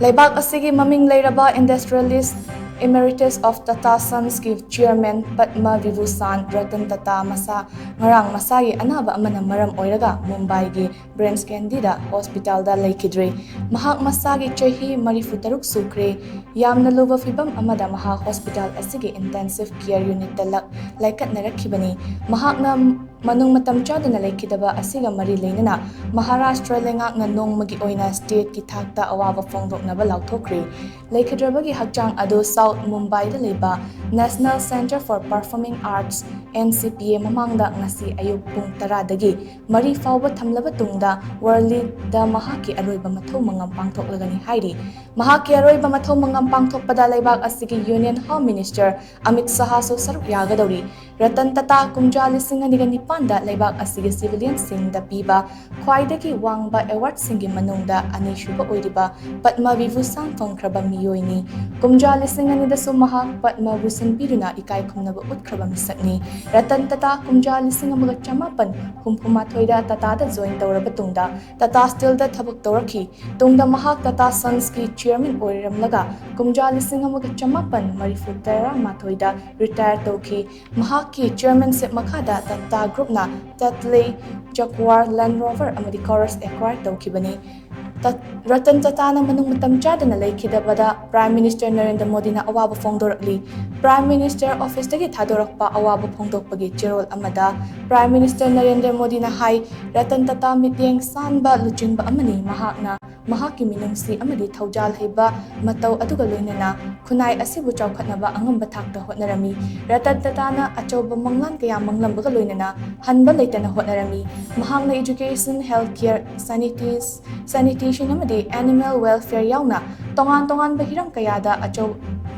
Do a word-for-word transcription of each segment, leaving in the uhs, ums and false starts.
ꯂꯩꯕꯥꯛ ꯑꯁꯤꯒꯤ ꯃꯃꯤꯡ ꯂꯩꯔꯕ industrialist emeritus of Tata Sonsꯀꯤ chairman Padma ꯕꯤꯚꯨꯁꯥꯟ Ratan Tata ꯃꯁꯥ ꯉꯔꯥꯡ ꯃꯁꯥꯒꯤ ꯑꯅꯥꯕ ꯑꯃꯅ ꯃꯔꯝ ꯑꯣꯏꯔꯒ ꯃꯨꯝꯕꯥꯏꯒꯤ ꯕ꯭ꯔꯦꯟꯁ ꯀꯦꯟꯗꯤꯗ ꯍꯣꯁꯄꯤꯇꯥꯜꯗ ꯂꯩꯈꯤꯗ꯭ꯔꯦ꯫ ꯃꯍꯥꯛ ꯃꯁꯥꯒꯤ ꯆꯍꯤ ꯃꯔꯤꯐꯨ ꯇꯔꯨꯛ ꯁꯨꯈ꯭ꯔꯦ꯫ ꯌꯥꯝꯅ ꯂꯨꯕ ꯐꯤꯕꯝ ꯑꯃꯗ ꯃꯍꯥꯛ ꯍꯣꯁꯄꯤꯇꯥꯜ ꯑꯁꯤꯒꯤ intensive care unitꯇ ꯂꯛ ꯂꯥꯏꯀꯠꯅꯔꯛꯈꯤꯕꯅꯤ꯫ ꯃꯍꯥꯛꯅ ꯃꯅꯨꯡ ꯃꯇꯝ ꯆꯥꯗꯅ ꯂꯩꯈꯤꯗꯕ ꯑꯁꯤꯒ ꯃꯔꯤ ꯂꯩꯅꯅ ꯃꯍꯥꯔꯥꯁꯇ꯭ꯔ ꯂꯩꯉꯥꯛꯅ ꯅꯣꯡꯃꯒꯤ ꯑꯣꯏꯅ stateꯀꯤ ꯊꯥꯛꯇ ꯑꯋꯥꯕ ꯐꯣꯡꯗꯣꯛꯅꯕ ꯂꯥꯎꯊꯣꯛꯈ꯭ꯔꯦ꯫ ꯂꯩꯈꯤꯗ꯭ꯔꯕꯒꯤ ꯍꯛꯆꯥꯡ ꯑꯗꯨ ꯁꯥꯎꯠ ꯃꯨꯝꯕꯥꯏꯗ ꯂꯩꯕ National Centre for Performing Arts, NCPA ꯃꯃꯥꯡꯗ ꯉꯁꯤ ꯑꯌꯨꯛ ꯄꯨꯡ ꯇꯔꯥꯗꯒꯤ ꯃꯔꯤ ꯐꯥꯎꯕ ꯊꯝꯂꯕ ꯇꯨꯡꯗ ꯋꯥꯔꯂꯤꯗ ꯃꯍꯥꯛꯀꯤ ꯑꯔꯣꯏꯕ ꯃꯊꯧ ꯃꯉꯝ ꯄꯥꯡꯊꯣꯛꯂꯒꯅꯤ ꯍꯥꯏꯔꯤ꯫ ꯃꯍꯥꯛꯀꯤ ꯑꯔꯣꯏꯕ ꯃꯊꯧ ꯃꯉꯝ ꯄꯥꯡꯊꯣꯛꯄꯗ ꯂꯩꯕꯥꯛ ꯑꯁꯤꯒꯤ Union Home Minister ꯑꯃꯤꯠ ꯁꯍꯥꯁꯨ ꯁꯔꯨꯛ ꯌꯥꯒꯗꯧꯔꯤ꯫ ꯔꯇꯟ ꯇꯥꯇꯥ ꯀꯨꯝꯖꯥ ꯂꯤꯁꯤꯡ ꯑꯅꯤꯒ ꯅꯤꯄꯥꯟꯗ ꯂꯩꯕꯥꯛ ꯑꯁꯤꯒꯤ civilianꯁꯤꯡꯗ ꯄꯤꯕ ꯈ꯭ꯋꯥꯏꯗꯒꯤ ꯋꯥꯡꯕ awardꯁꯤꯡꯒꯤ ꯃꯅꯨꯡꯗ ꯑꯅꯤꯁꯨꯕ ꯑꯣꯏꯔꯤꯕ ꯄꯗꯃ ꯚꯤꯚꯨꯁꯥꯟ ꯐꯪꯈ꯭ꯔꯕ ꯃꯤꯑꯣꯏꯅꯤ꯫ ꯀꯨꯝꯖꯥ ꯂꯤꯁꯤꯡ ꯑꯅꯤꯗꯁꯨ ꯃꯍꯥꯛ ꯄꯗꯃ ꯚꯨꯁꯟ ꯄꯤꯗꯨꯅ ꯏꯀꯥꯏ ꯈꯨꯝꯅꯕ ꯎꯠꯈ꯭ꯔꯕ ꯃꯤꯁꯛꯅꯤ꯫ ꯔꯇꯟ ꯇꯥꯇꯥ ꯀꯨꯝꯖꯥ ꯂꯤꯁꯤꯡ ꯑꯃꯒ ꯆꯃꯥꯄꯟ ꯍꯨꯝꯐꯨ ꯃꯥꯊꯣꯏꯗ ꯇꯥꯇꯥꯗ join ꯇꯧꯔꯕ ꯇꯨꯡꯗ ꯇꯥꯇꯥ ꯁ꯭ꯇꯤꯜꯗ ꯊꯕꯛ ꯇꯧꯔꯛꯈꯤ꯫ ꯇꯨꯡꯗ ꯃꯍꯥꯛ ꯇꯥꯇꯥ ꯁꯟꯁꯀꯤ chairman ꯑꯣꯏꯔꯝꯂꯒ ꯀꯨꯝꯖꯥ ꯂꯤꯁꯤꯡ ꯑꯃꯒ ꯆꯃꯥꯄꯟ ꯃꯔꯤꯐꯨ ꯇꯔꯥꯃꯥꯊꯣꯏꯗ retire ꯇꯧꯈꯤ꯫ ꯃꯍꯥꯛꯀꯤ chairmanship ꯃꯈꯥꯗ ꯇꯥꯇꯥ groupꯅ ꯇꯠꯂꯤ, ꯖꯒꯨꯋꯥꯔ, Land Rover ꯑꯃꯗꯤ Corus acquire ꯇꯧꯈꯤꯕꯅꯤ꯫ ꯇꯠ-, ꯔꯇꯟ ꯇꯥꯇꯥꯅ ꯃꯅꯨꯡ ꯃꯇꯝ ꯆꯥꯗꯅ ꯂꯩꯈꯤꯗꯕꯗ Prime Minister ꯅꯔꯦꯟꯗ꯭ꯔ ꯃꯣꯗꯤꯅ ꯑꯋꯥꯕ ꯐꯣꯡꯗꯣꯔꯛꯂꯤ꯫ Prime Minister officeꯇꯒꯤ ꯊꯥꯗꯣꯔꯛꯄ ꯑꯋꯥꯕ ꯐꯣꯡꯗꯣꯛꯄꯒꯤ ꯆꯦꯔꯣꯜ ꯑꯃꯗ Prime Minister ꯅꯔꯦꯟꯗ꯭ꯔ ꯃꯣꯗꯤꯅ ꯍꯥꯏ, ꯔꯇꯟ ꯇꯥꯇꯥ ꯃꯤꯠꯌꯦꯡ ꯁꯥꯟꯕ ꯂꯨꯆꯤꯡꯕ ꯑꯃꯅꯤ꯫ ꯃꯍꯥꯛꯅ ꯃꯍꯥꯛꯀꯤ ꯃꯤꯅꯨꯡꯁꯤ ꯑꯃꯗꯤ ꯊꯧꯖꯥꯜ ꯍꯩꯕ ꯃꯇꯧ ꯑꯗꯨꯒ ꯂꯣꯏꯅꯅ ꯈꯨꯟꯅꯥꯏ ꯑꯁꯤꯕꯨ ꯆꯥꯎꯈꯠꯅꯕ ꯑꯉꯝꯕ ꯊꯥꯛꯇ ꯍꯣꯠꯅꯔꯝꯃꯤ꯫ ꯔꯇꯟ ꯇꯥꯇꯥꯅ ꯑꯆꯧꯕ ꯃꯪꯂꯥꯟ ꯀꯌꯥ ꯃꯪꯂꯝꯕꯒ ꯂꯣꯏꯅꯅ ꯍꯟꯕ ꯂꯩꯇꯅ ꯍꯣꯠꯅꯔꯝꯃꯤ꯫ ꯃꯍꯥꯛꯅ education, health care, sanities-, sanitation ꯑꯃꯗꯤ animal welfare ꯌꯥꯎꯅ ꯇꯣꯉꯥꯟ ꯇꯣꯉꯥꯟꯕ ꯍꯤꯔꯝ ꯀꯌꯥꯗ ꯑꯆꯧ-,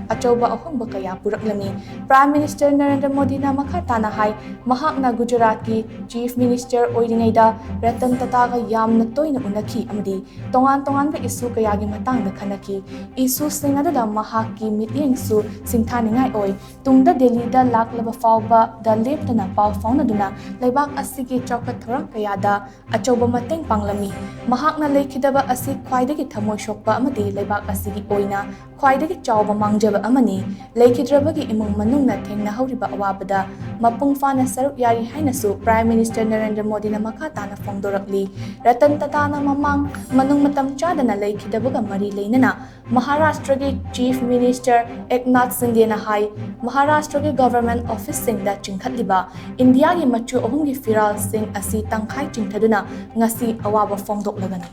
ꯑꯆꯧꯕ ꯑꯍꯣꯡꯕ ꯀꯌꯥ ꯄꯨꯔꯛꯂꯝꯃꯤ꯫ Prime Minister ꯅꯔꯦꯟꯗ꯭ꯔ ꯃꯣꯗꯤꯅ ꯃꯈꯥ ꯇꯥꯅ ꯍꯥꯏ, ꯃꯍꯥꯛꯅ ꯒꯨꯖꯔꯥꯠꯀꯤ Chief Minister ꯑꯣꯏꯔꯤꯉꯩꯗ ꯔꯇꯟ ꯇꯥꯇꯥꯒ ꯌꯥꯝꯅ ꯇꯣꯏꯅ ꯎꯅꯈꯤ ꯑꯃꯗꯤ ꯇꯣꯉꯥꯟ ꯇꯣꯉꯥꯟꯕ issue ꯀꯌꯥꯒꯤ ꯃꯇꯥꯡꯗ ꯈꯟꯅꯈꯤ꯫ Issueꯁꯤꯡ ꯑꯗꯨꯗ ꯃꯍꯥꯛꯀꯤ ꯃꯤꯠꯌꯦꯡꯁꯨ ꯁꯤꯡꯊꯥꯅꯤꯡꯉꯥꯏ ꯑꯣꯏ꯫ ꯇꯨꯡꯗ ꯗꯦꯜꯂꯤꯗ ꯂꯥꯛꯂꯕ ꯐꯥꯎꯕꯗ ꯂꯦꯞꯇꯅ ꯄꯥꯎ ꯐꯥꯎꯅꯗꯨꯅ ꯂꯩꯕꯥꯛ ꯑꯁꯤꯒꯤ ꯆꯥꯎꯈꯠ ꯊꯧꯔꯥꯡ ꯀꯌꯥꯗ ꯑꯆꯧꯕ ꯃꯇꯦꯡ ꯄꯥꯡꯂꯝꯃꯤ꯫ ꯃꯍꯥꯛꯅ ꯂꯩꯈꯤꯗꯕ ꯑꯁꯤ ꯈ꯭ꯋꯥꯏꯗꯒꯤ ꯊꯃꯣꯏ ꯁꯣꯛꯄ ꯑꯃꯗꯤ ꯂꯩꯕꯥꯛ ꯑꯁꯤꯒꯤ ꯑꯣꯏꯅ ꯈ꯭ꯋꯥꯏꯗꯒꯤ ꯆꯥꯎꯕ ꯃꯥꯡꯖꯕ ꯑꯃꯅꯤ꯫ ꯂꯩꯈꯤꯗ꯭ꯔꯕꯒꯤ ꯏꯃꯨꯡ ꯃꯅꯨꯡꯅ ꯊꯦꯡꯅꯍꯧꯔꯤꯕ ꯑꯋꯥꯕꯗ ꯃꯄꯨꯡ ꯐꯥꯅ ꯁꯔꯨꯛ ꯌꯥꯔꯤ ꯍꯥꯏꯅꯁꯨ Prime Minister ꯅꯔꯦꯟꯗ꯭ꯔ ꯃꯣꯗꯤꯅ ꯃꯈꯥ ꯇꯥꯅ ꯐꯣꯡꯗꯣꯔꯛꯂꯤ꯫ ꯔꯇꯟ ꯇꯥꯇꯥꯅ ꯃꯃꯥꯡ ꯃꯅꯨꯡ ꯃꯇꯝ ꯆꯥꯗꯅ ꯂꯩꯈꯤꯗꯕꯒ ꯃꯔꯤ ꯂꯩꯅꯅ ꯃꯍꯥꯔꯥꯁꯇ꯭ꯔꯒꯤ Chief Minister ꯑꯦꯛꯅꯥꯊ ꯁꯤꯟꯗꯦꯅ ꯍꯥꯏ, ꯃꯍꯥꯔꯥꯁꯇ꯭ꯔꯒꯤ government officeꯁꯤꯡꯗ ꯆꯤꯡꯈꯠꯂꯤꯕ ꯏꯟꯗꯤꯌꯥꯒꯤ ꯃꯆꯨ ꯑꯍꯨꯝꯒꯤ ꯐꯤꯔꯥꯜꯁꯤꯡ ꯑꯁꯤ ꯇꯪꯈꯥꯏ ꯆꯤꯡꯊꯗꯨꯅ ꯉꯁꯤ ꯑꯋꯥꯕ ꯐꯣꯡꯗꯣꯛꯂꯒꯅꯤ꯫